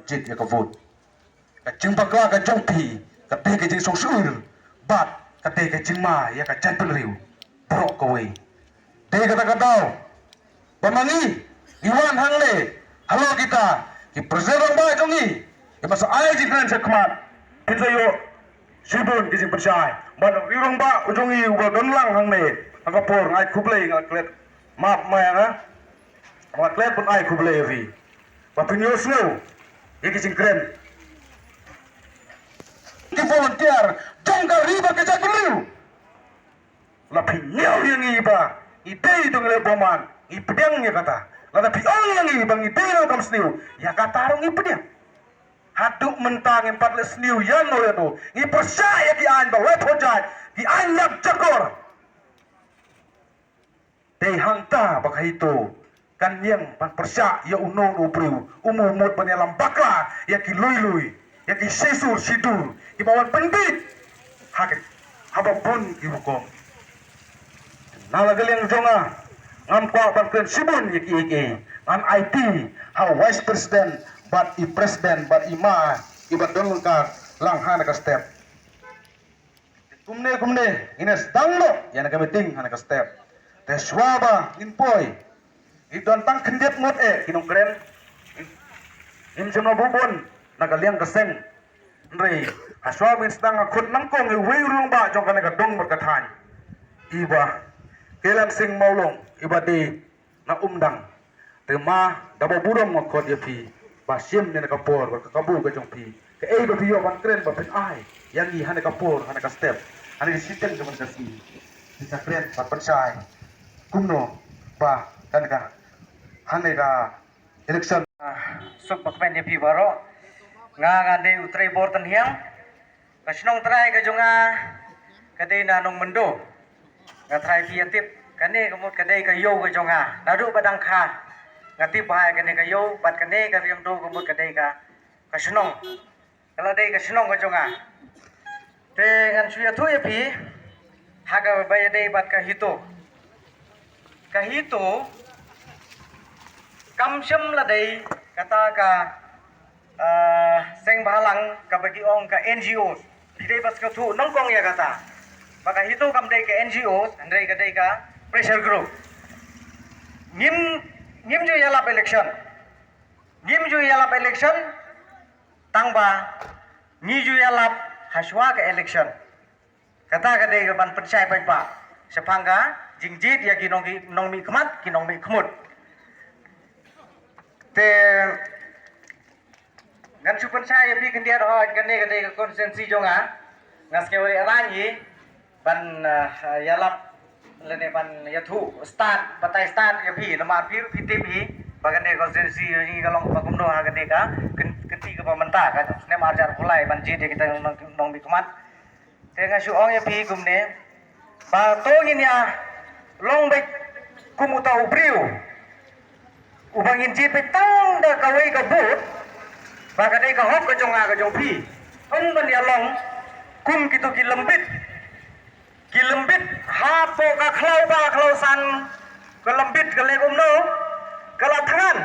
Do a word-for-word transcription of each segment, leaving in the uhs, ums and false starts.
Jied ïa ka vote. Ka jingbakla ka jong phi ka dei ka jingsngewsih bad ka dei ka jingma ïa ka jaitbynriew baroh kawei. Dei kata ka daw ba ma ngi ngi wan hangne halor kita ki president rangbah jong ngi, ki ba sa ai jingkren shakhmat, phin sa ïoh shibun ki jingpynshai. Bad u rangbah u jong ngi uba don lang hangne ha ka por, nga ai khublei, nga klet map ma ïa nga, nga klet ban ai khublei ïa phi ba phin ïohsngew ïa ki jingkren. Ki volunteer jong ka ri bad ka jaitbynriew. La phi ñiew ïa ngi ba ngi dei dong le bymman, ngi pdiang ïa kata. Lada phi ong ïa ngi ba ngi dei le kam sniew, ïa kata ruh ngi pdiang. Haduh mynta ngim pat leh sniew ïano ïano. Ngi pyrshah ïa ki aiñ ba laiphew jait, ki aiñ lap jakor. Dei hangta ba ka HITO kan ïeng ban pyrshah ïa uno uno u briew, u mut ban ïalam bakla ïa ki lui lui, ïa ki shisur shidur kiba wan pynbeit ha ka, haba bun ki hukum. Na la ka liang jong nga, ngam kwah ban kren shibun ïa kiei kiei. Ngan aiti ha u vice president bad i president bad i ma iba don lyngkar lang ha kane ka step. Kumne kumne ngin ïa sdang noh ïa kane ka meeting ha kane ka step. Te shuwa ba ngin poi, ngi don tang khyndiat ngut eh ki nongkren. Ngim shym la buh bun na ka liang ka seng. Hynrei ha shuwa ba ngin sdang, nga khot nyngkong ïa uwei u rangbah jong kane ka dong bad ka thaiñ, i Bah Keilansing Mawlong, iba dei na Umdang. Te ma, da ba burom nga khot ïa phi ba shim ïa kane ka por bad ka kabu ka jong phi, kaei ba phi ïoh ban kren ba phin ai ïa ngi ha kane ka por, ha kane ka step, ha kane ka shiteng jong kane ka sngi. Phin sa kren bad pynshai kumno ba kane ka, ha kane ka election. Ah, suk ba kmen ïa phi baroh. Nga, nga dei u Trei Bor Tynhiang. Ka shnong trai ka jong nga ka dei na Nongmyndo. Nga trai phi ïa tip, kane ka mut ka dei ka ïew ka jong nga. Naduh ba dang kha nga tip ba hai kane ka ïew bad kane ka Riamdo ka mut ka dei ka, ka shnong. Ka la dei ka shnong ka jong nga. Te ngan shu ïathuh ïa phi ha kaba ïadei bad ka HITO. Ka HITO kam shym la dei kata ka, ah, seng bhalang kaba ki ong ka NGOs. Phi dei ban sngewthuh nyngkong ïa kata ba ka HITO kam dei ka NGOs, hynrei ka dei ka pressure group. Ngim, ngim ju ïalap election. Ngim ju ïalap election. Tang ba ngi ju ïalap ha shuwa ka election. Kata ka dei ka ban pynshai paidbah shaphang ka jingjied ïa ki nong, ki nongmihkhmat, ki nongmihkhmut. Te ngan shu pynshai ïa phi khyndiat, hooid, kane ka dei ka constituency jong nga. Nga sngew leh rang hi ban, eh, ïalap lane ban ïathuh start, batai start ïa phi, namar phi ruh phi tip hi ba kane ka constituency jong ngi ka long ba kumno ha kane ka kyn-, kynti kaba mynta, ka snem arhajar arphew lai ban jied ïa kita nong, nongmihkhmat. Te nga shu ong ïa phi kumne ba to ngin ïa long beit kum uta u briew uba ngin jied beit tang da kawei ka vote, ba ka dei ka hok ka jong nga ka jong phi. Ym ban ïa long kum kito ki lembit, ki lembit hapoh ka khlaw ba khlaw san, ka lembit ka leh kumno, ka la thngan,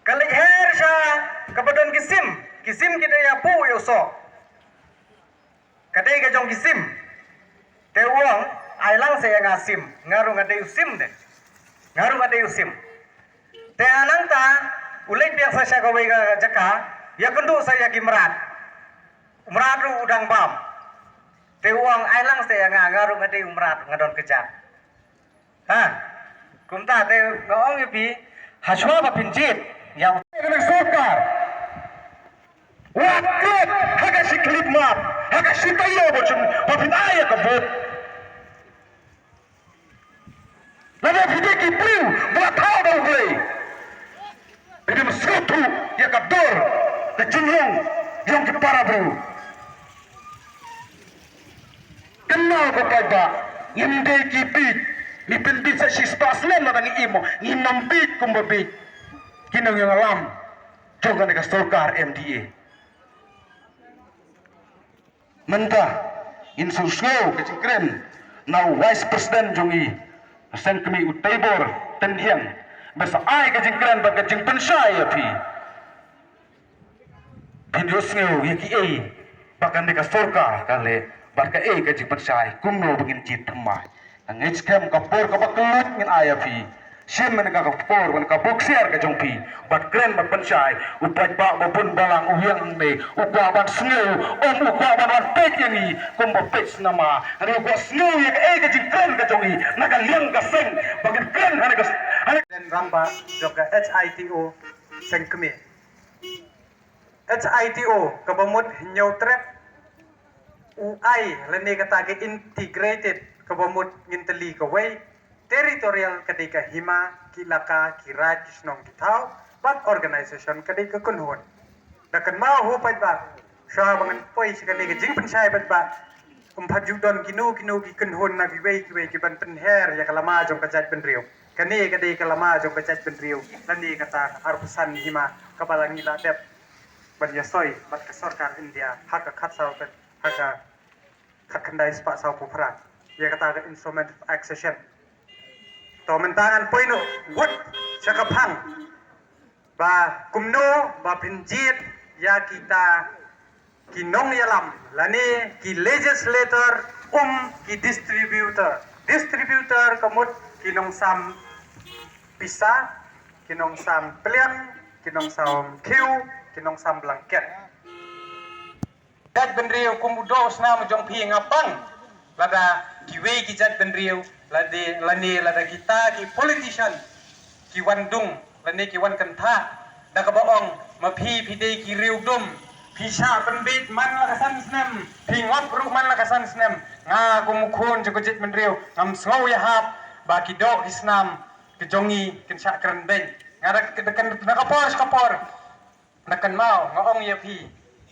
ka leit her sha kaba don ki sim, ki sim ki dei ïa buh ïa u soh. Ka dei ka jong ki sim. Te u ong, ai lang sa ïa nga sim, nga ruh nga dei u sim de. Nga ruh nga dei u sim. Te nangta u leit biang sa sha kawei ka jaka, ïakynduh sa ïa ki mrad. U mrad ruh u dang bam. Te u ong, ai lang sa ïa nga, nga ruh nga dei u mrad, nga don kjat. Ha. Kumta te nga ong ïa phi, ha shuwa ba phin jied ïa u, ka sorkar, wat klet ha ka shi khyllipmat, ha ka shi taïew ba phin, ba phin ai ïa ka vote. Lada phi dei ki briew ba thaw da U Blei, phi dei ban sngewthuh ïa ka dor ka jinglong jong ki para briew. Kynmaw ko paidbah, ngim dei ki bieit, ngi pynbieit sa shispah snem lada ngi im, ngim nang bieit kumba bieit ki nongïalam jong kane ka sorkar M D A. Mynta ngin sngewsih ka jingkren na u Vice President jong ngi, seng kmie u Teibor Tynhiang, ba sa ai ka jingkren bad ka jingpynshai ïa phi. Phin ïohsngew ïa kiei ba kane ka sorkar ka leh bad kaei ka jingpynshai kumno ba ngin jied thymmai. Nga ngeit skhem ka por kaba kylluid ngin ai ïa phi. Shim mynne ka por ban ka boksiar ka jong phi bad kren bad pynshai. U paidbah ba bun balang u ïeng hangne u kwah ban sngew, um u kwah ban wan peit ïa ngi kumba peit cinema. Hangne u kwah sngew ïa kaei ka jingkren ka jong ngi na ka liang ka seng ba ngin kren hangne ka, hangne. Rangbah jong ka H I T O Sengkmie. H I T O kaba mut Hynñiewtrep u ai lane kata ka integrated kaba mut ngin tylli kawei, territorial ka dei ka hima, ki ilaka, ki raid, ki shnong, ki thaw, bad organisation ka dei ka kynhun. Da kynmaw ho paidbah, shuwa ba ngan poi sha kane ka jingpynshai paidbah, ym pat ju don kino kino ki kynhun na kiwei kiwei ki ban pynher ïa ka lama jong ka jaitbynriew. Kane ka dei ka lama jong ka jaitbynriew lane kata ka arphew san hima kaba la ngi la dep ban ïasoi bad ka sorkar India ha ka khatsaw ka, ha ka khatkhyndai spah sawphew phra ïa kata ka Instrument of Accession. To mynta ngan poi noh wut sha ka phang ba kumno ba phin jied ïa kita ki nongïalam lane ki legislator, um ki distributor. Distributor ka mut ki nongsam pisa, ki nongsam pliang, ki nongsam khiew, ki nongsam blanket. Jaitbynriew kum u doh u snam jong phi nga pang lada kiwei ki jaitbynriew lade lane lada kita ki politician ki wan dung lane ki wan kynthah da kaba ong ma phi phi dei ki riewdum, phi shah pynbeit man la ka san snem, phi ngop ruh man la ka san snem. Nga kum u khun jong ka jaitbynriew ngam sngew ïahap ba ki doh ki snam ki jong ngi kin shah kren beiñ. Nga da, da, da ka por sha ka por da kynmaw nga ong ïa phi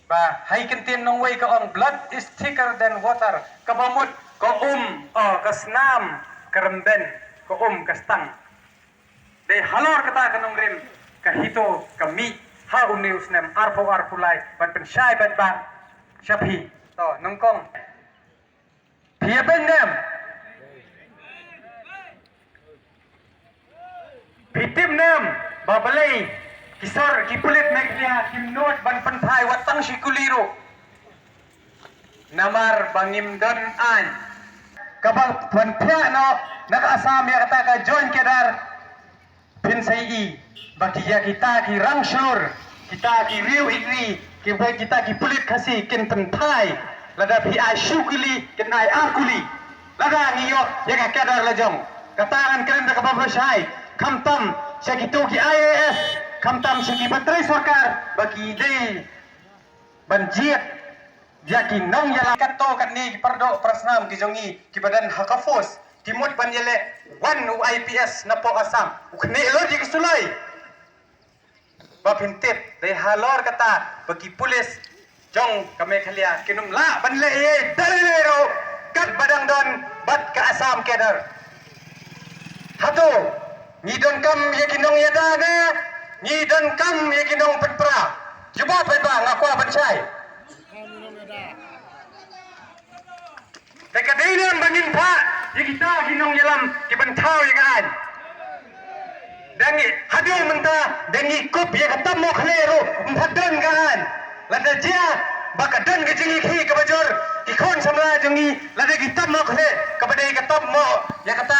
ba ha i kyntien nongwei ka ong blood is thicker than water, kaba mut ka um, oh, ka snam ka rymben, ka um ka stang. Dei halor kata ka nongrim ka HITO ka mih ha une u snem arphew arphew lai ban pynshai paidbah sha phi. To nyngkong phi ïa beiñ ne em? Phi tip ne em ba balei ki sor ki pulit Meghalaya kim nud ban pynphai wat tang shi kuli ruh? Namar ba ngim don aiñ. Kaba pynphai noh na ka Assam ïa kata ka joint cadre. Phin sa ïohi ba ki ïa kita ki rang shlur, kita ki riew Hynñiewtrep, ki ba kita ki pulit Khasi kin pynphai. Lada phi ai shu kuli kin ai ar kuli. Lada ngi ïoh ïa ka cadre la jong, kata ngan kren da kaba pyrshah, khamtam sha kito ki I A S, khamtam sha ki ba trei sorkar ba ki dei ban jied ïa ki nongïalam. Katto katne ki pardoh parasnam ki jong ngi ki ba don ha ka force ki mut ban ïaleh wan u I P S na poh Assam, u khnieh lut ïa ki suloi. Ba phin tip dei halor kata ba ki pulit jong ka Meghalaya kin ym lah ban leh ei ei da lei lei ruh katba dang don bad ka Assam cadre. Hato ngi donkam ïa ki nongïada ne ngi donkam ïa ki nongpynpra? Jubab paidbah, nga kwah ban shai. Te ka dei ne em ba ngin phah ïa kita ki nongïalam ki ban thaw ïa ka aiñ? Da ngi haduh mynta da ngi kup ïa ka tam mawkhlieh ruh ym pat don ka aiñ. Lada jia ba ka don ka jingïakhih kaba jur, ki khun samla jong ngi, lada ki tam mawkhlieh kaba dei ka tam maw ïa kata